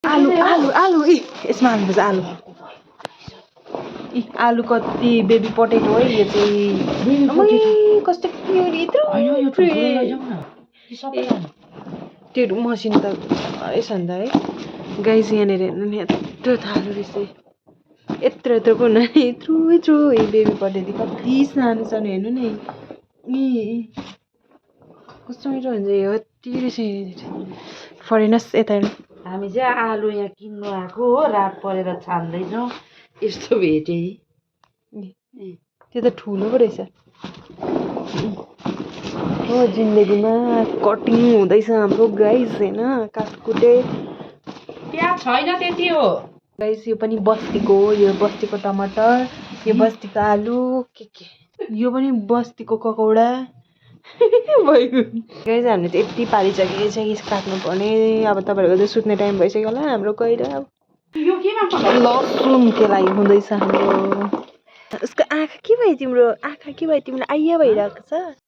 आलु आलु आलु यसमा हाल्नुपर्छ आलु आलु कति बेबी पोटेटो है यो चाहिँ कस्तो क्युट त्यो मसिन त रहेछ नि त है गाइस यहाँनिर हेर्नु नि यत्रो थालो रहेछ यत्रो पो हुन यत्रो बेबी पोटेटो कति सानो सानो हेर्नु नि कस्तो मिठो हुन्छ यो यति रहेछ फरेनर्स यता हामी चाहिँ आलु यहाँ किन्नु आएको हो रात परेर छान्दैछौँ यस्तो भेटेँ त्यो त ठुलो पो रहेछ हो जिन्दगीमा कटिङ हुँदैछ हाम्रो गाइस होइन काटकुटे प्याज छैन त्यति हो गाइस यो पनि बस्तीको हो यो बस्तीको टमाटर यो बस्तीको आलु के यो पनि बस्तीको ककौडा भयो गाइस हामीले चाहिँ यति पारिसकेको छ कि काट्नु पर्ने अब तपाईँहरूको चाहिँ सुत्ने टाइम भइसक्यो होला हाम्रो गएर यो केमा लसुन केलाई हुँदैछ हाम्रो उसको आँखा के भयो तिम्रो आँखा के भयो तिमीलाई आइया भइरहेको छ